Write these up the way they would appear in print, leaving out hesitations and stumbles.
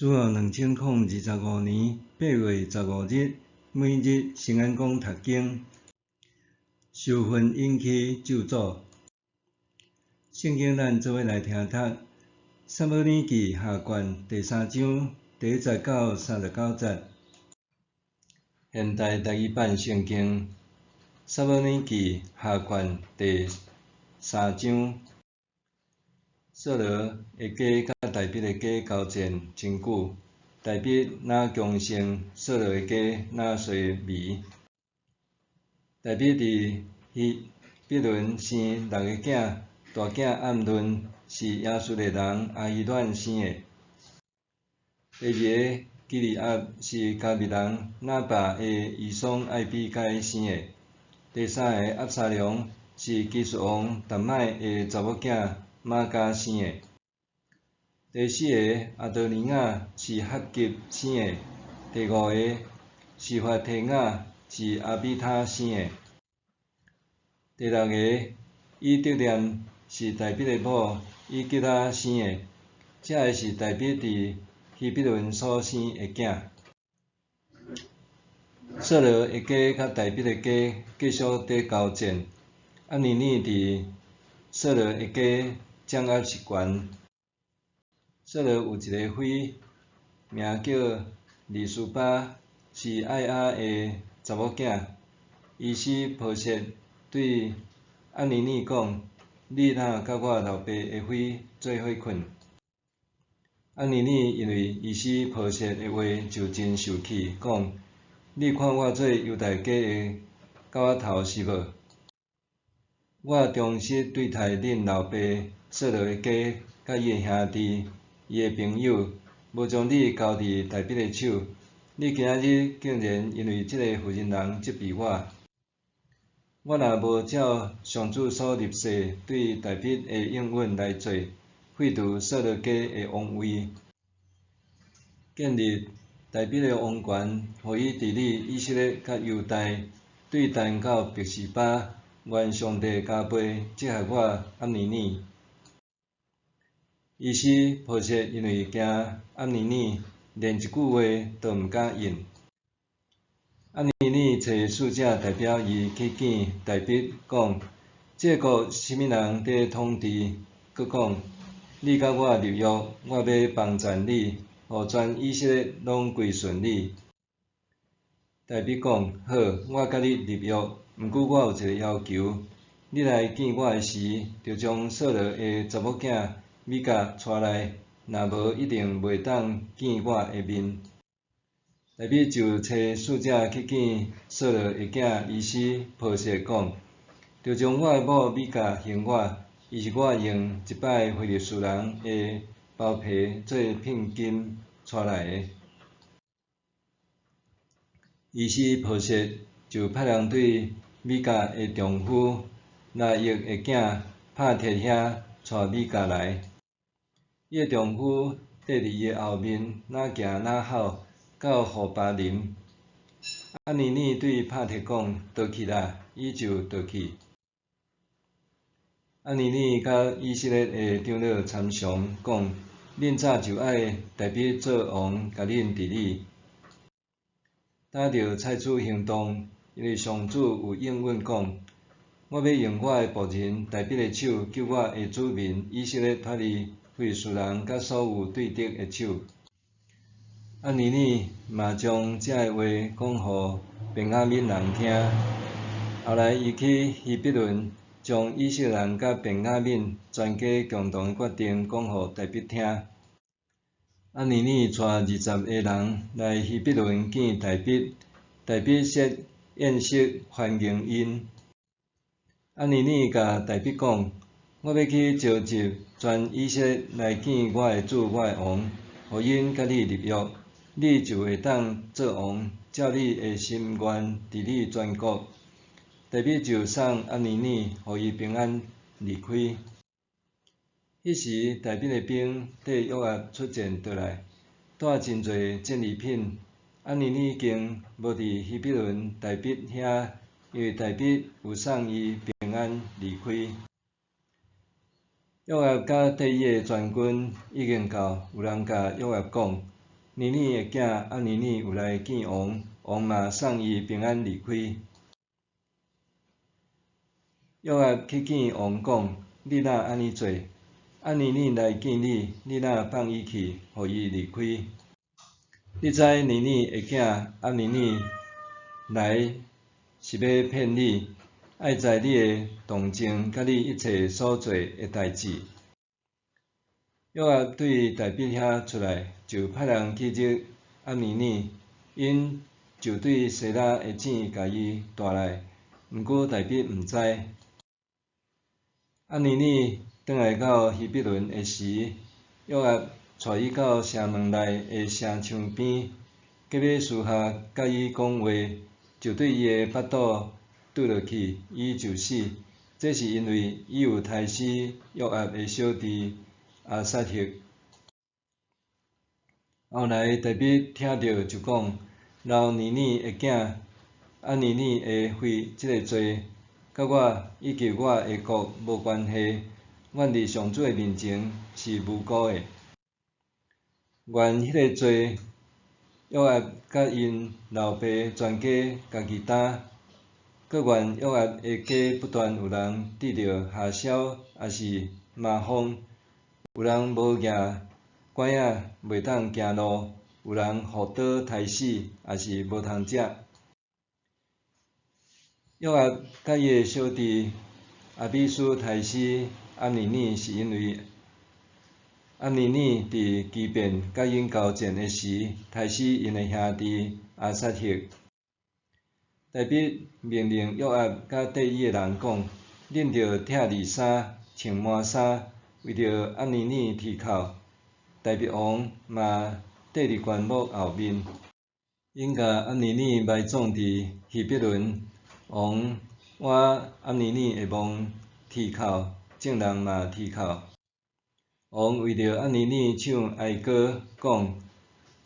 主後2025年8月15日，每日新安講讀經，受訓引起咒詛。聖經咱做伙來聽讀《撒母耳記下卷》第三章第一節到39節。現代台語版聖經《撒母耳記下卷》第三章。掃羅的家佮大衛的家交戰真久，大衛若強盛，掃羅的家若衰微。大衛佇希伯崙生六個囝，大囝暗嫩是耶斯列人亞希暖生的，第二个基利押是迦密人拿八的遺孀亞比該生的，第三个押沙龍是基述王達麥的查某囝瑪迦生的，第四个亞多尼雅是哈結生的，第五个示法提雅是亞比他生的，第六个以得念是大衛的某以吉拉生的，這个是大衛佇希伯崙所生的囝。掃羅的家佮大衛的家繼續佇交戰，暗尼爾佇掃羅的家掌握實權。掃羅有一个妃，名叫利斯巴，是愛亞的查某囝。伊史波設對暗尼爾講：你若佮我老爸的妃做伙睏？暗尼爾因為伊史波設的話就真受氣，講：你看我做猶大家的狗仔頭是無？我忠實對待恁老爸掃羅的家，佮伊的兄弟、伊的朋友，無將你交佇大衛的手。你今仔日竟然因為這个婦人人責備我！我若無照上主所立誓對大衛的應允來做，廢除掃羅家的王位，建立大衛的王權，予伊治理以色列佮猶大，對但到別是巴，願上帝加倍責罰我暗尼爾。伊史波設因為驚暗尼爾，連一句話都毋敢應。暗尼爾差使者代表伊去見大衛，講：這國啥物人佇統治？閣講：你佮我立約，我欲幫贊你，予全以色列攏歸順你。大衛講：好，我佮你立約，毋過我有一个要求，你來見我的時，著將掃羅的查某囝米甲帶來，若無一定袂當見我的面。大衛就差使者去見掃羅的囝伊史波設，講：著將我的某米甲還我，伊是我用一擺非利士人的包皮做聘金娶來的。伊史波設就派人對米甲的丈夫拉億的囝帕鐵遐帶米甲來。伊的丈夫綴佇伊的後面，若行若吼，到戶巴琳。暗尼爾對帕鐵講：倒去啦！伊就倒去。暗尼爾佮以色列的長老參詳，講：恁早就愛大衛做王，共恁治理。今著採取行動，因為上主有應允講：我欲用我的僕人大衛的手救我的子民以色列脫離非利士人佮所有對敵的手。暗尼爾嘛將這个話講予便雅憫人聽。後來伊去希伯崙，將以色列人佮便雅憫全家共同的決定講予大衛聽。暗尼爾帶20个人來希伯崙見大衛，大衛設宴席歡迎𪜶。暗尼爾共大衛講：我欲去召集全以色列來見我的主我的王，予𪜶佮你立約，你就會當做王，照你的心願治理全國。大衛就送暗尼爾，予伊平安離開。彼時，大衛的兵綴約押出戰倒來，帶真濟戰利品。暗尼爾已經無佇希伯崙大衛遐，因為大衛有送伊平安離開。約押佮綴伊的全軍已經到，有人共約押講：尼耳的囝暗尼耳有來見王，王嘛送伊平安離開。約押去見王講：你若按呢做，暗尼耳來見你，你若放伊去，予伊離開。你知尼耳的囝暗尼耳來是欲騙你，愛知你的動靜佮你一切所做的代誌。約押對大比遐出來，就派人去入暗尼耳，𪜶就對西拉的井共伊帶來，毋過大比毋知。暗尼耳轉來到希伯崙的時，約押帶伊到城門內的城牆邊，計欲私下佮伊講話，就對伊的腹肚拄落去，伊就死。這是因為伊有刣死約押的小弟亞撒黑。後來大比聽著就講：流尼耳的囝暗尼耳的血這个罪，佮我以及我的國無關係，願佇上主的面前是無辜的。願彼个罪，約押佮𪜶老爸全家家己擔，閣願約押的家不斷有人得著痂痟，抑是麻風，有人無舉拐仔袂當行路，有人予刀刣死，抑是無通食。約押佮伊的小弟亞比書刣死暗尼耳，是因為暗尼耳佇基遍佮𪜶交戰的時，刣死𪜶的兄弟亞撒黑。大比命令約押佮綴伊的人講：恁著拆二衫，穿麻衫，為著暗尼耳啼哭。大比王嘛綴佇棺木後面。𪜶共暗尼耳埋葬佇希伯崙，王倚暗尼耳的墓啼哭，眾人嘛啼哭。王為著暗尼耳唱哀歌，講：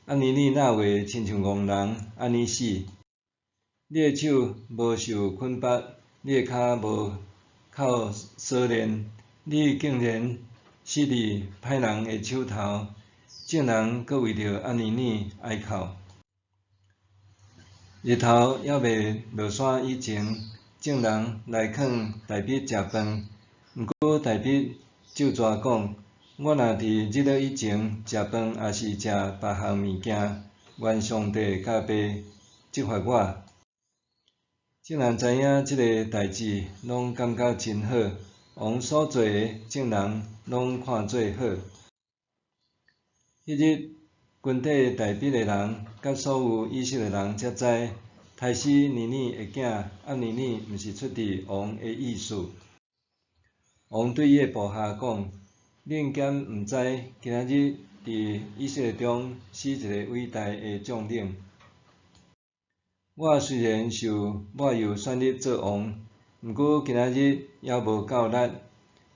暗尼耳哪會親像戇人按呢死？你的手無受捆縛，你的跤無扣鎖鏈，你竟然死佇歹人的手頭。眾人閣為著暗尼耳哀哭。日頭猶未落山以前，眾人來勸大比食飯，毋過大比咒詛講：我若佇日落以前食飯，抑是食別項物件，願上帝加倍責罰我。眾人知影這个代誌，攏感覺真好。王所做的，眾人攏看做好。彼日，軍隊大比的人，佮所有以色列人才知，刣死尼耳的囝暗尼耳，毋是出佇王的意思。王對伊的部下講：恁敢毋知，今仔日佇以色列中死一个偉大的將領？我雖然受抹油選立做王，毋過今仔日猶無夠力。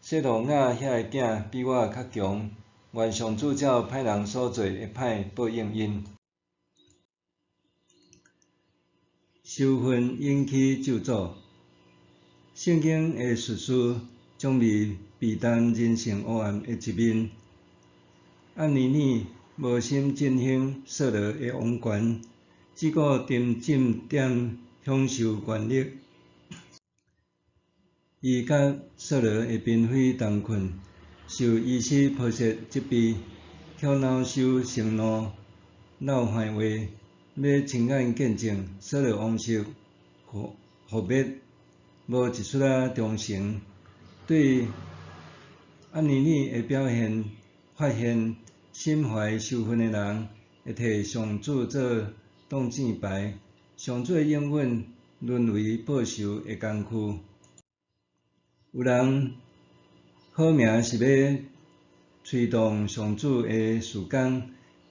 洗魯雅遐个囝比我較強，願上主照歹人所做的歹報應𪜶。仇恨引起咒詛。聖經的敘事從未避談人性黑暗的一面。暗尼耳無心振興掃羅的王權，只顧沉浸踮享受權力。伊佮掃羅的嬪妃同睏，受醫師波設責備，卻惱羞成怒，鬧壞話，欲親眼見證掃羅王室覆滅，無一絲仔忠誠。對暗尼耳的表現，發現心懷仇恨的人會提上主做擋箭牌，上主的應允淪為報仇的工具。有人好名是欲催動上主的事工，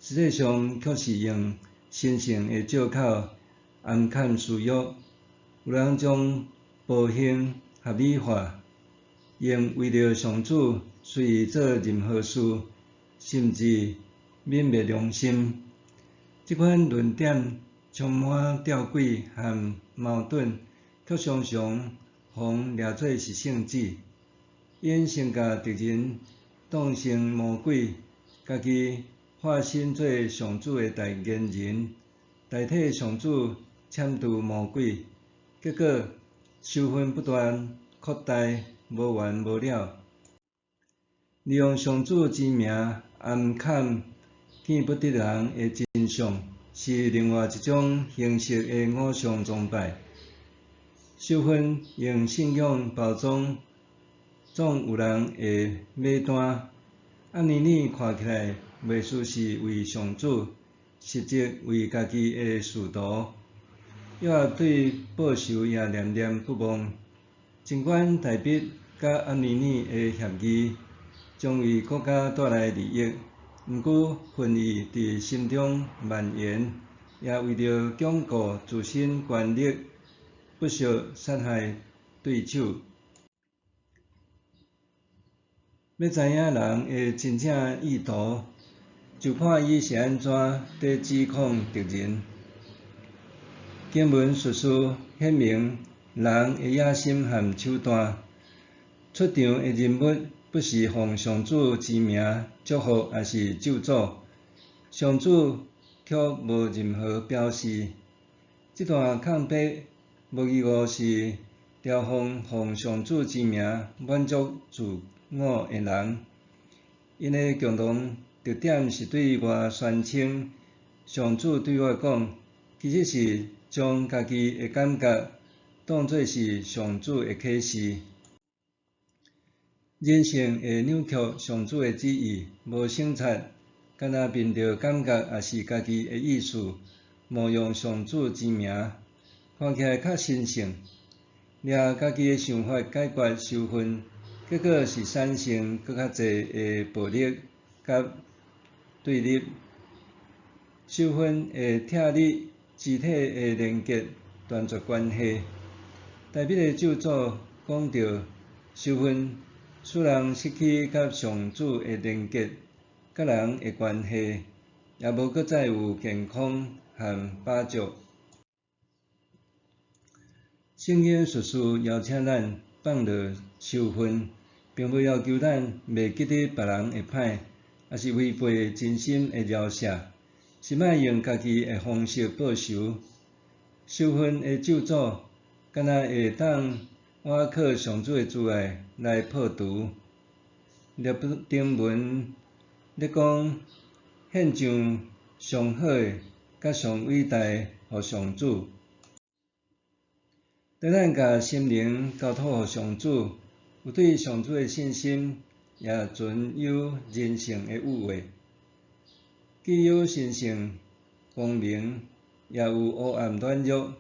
實際上卻是用神聖的藉口暗崁私欲。有人將暴行合理化，用為著上主隨意做任何事，甚至泯滅良心。這款論點充滿吊詭和矛盾，卻常常予人掠做是聖旨。𪜶先共敵人當成魔鬼，家己化身做上主的代言人，代替上主攕除魔鬼，结果仇恨不断扩大，无完无了。利用上主之名暗崁见不得人的真相，是另外一種形式的偶像崇拜。仇恨用信仰包裝，總有人會買單。暗尼爾看起來袂輸是為上主，實質為家己的仕途。約押對報仇也念念不忘。儘管大衛佮暗尼爾的協議將為國家帶來利益，毋過恨意佇心中蔓延，也為著鞏固自身權力，不惜殺害對手。欲知影人的真正意圖，就看伊是按怎佇指控敵人。經文敘事顯明人的野心和手段。出場的人物不是奉上主之名祝福，抑是咒詛，上主卻無任何表示。這段空白無疑誤是嘲諷奉上主之名滿足自我的人，𪜶的共同特點是對外宣稱上主對我講，其實是將家己的感覺當做是上主的啟示。人性會扭曲上主的旨意，無省察，干焦憑著感覺抑是家己的意思，冒用上主之名，看起來較神聖，掠家己的想法解決仇恨，結果是產生閣較濟的暴力佮對立。仇恨會拆你肢體的連結，斷絕關係。大衛的咒詛講著仇恨使人失去佮上主的連結，佮人的關係，也無閣再有健康和飽足。聖經敘事邀請咱放落仇恨，並無要求咱袂記得別人的歹，抑是違背真心的饒恕，是莫用家己的方式報仇。仇恨的咒詛，敢若會當倚靠上主的慈愛來破除。立經文咧講，獻上上好的、佮上偉大的予上主。當咱共心靈交託予上主，有對上主的信心，也存有人性的有話。既有神聖光明，也有黑暗軟弱。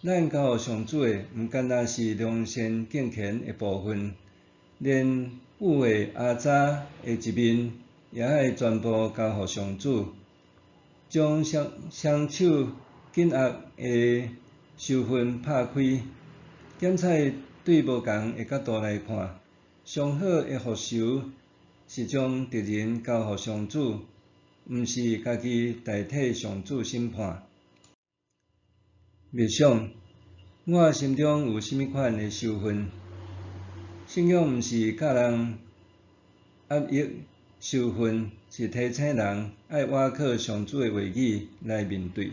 咱交予上主的，毋干焦是良善敬虔的部分，連有話阿雜的一面，也愛全部交予上主，將雙雙手緊握的仇恨拍開，檢採對無仝的角度來看，上好的復仇是將敵人交予上主，毋是家己代替上主審判。默想，我心中有啥物款的仇恨？信仰毋是教人壓抑仇恨，是提醒人愛倚靠上主的話語來面對。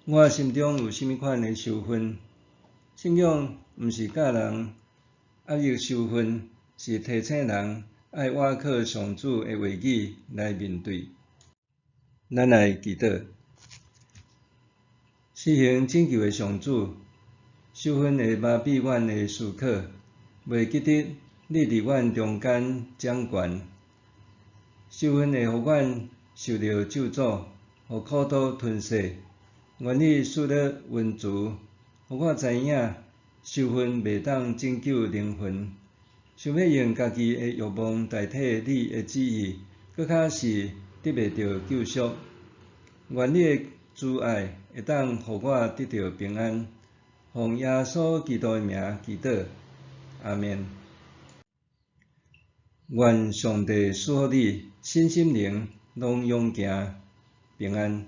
我心中有啥物款的仇恨？信仰毋是教人壓抑仇恨，是提醒人愛倚靠上主的話語來面對。咱來祈禱，施行拯救的上主，仇恨會麻痹阮的思考，袂記得你佇阮中間掌權。仇恨會予阮受著咒詛，予苦毒吞噬。願你賜予恩慈，予我知影仇恨袂當拯救靈魂。想欲用家己的欲望代替你的旨意，閣較是得袂著救贖。願你的慈愛會當予我得著平安。奉耶穌基督的名祈禱，阿們。願上帝賜福你，身心靈攏勇健平安。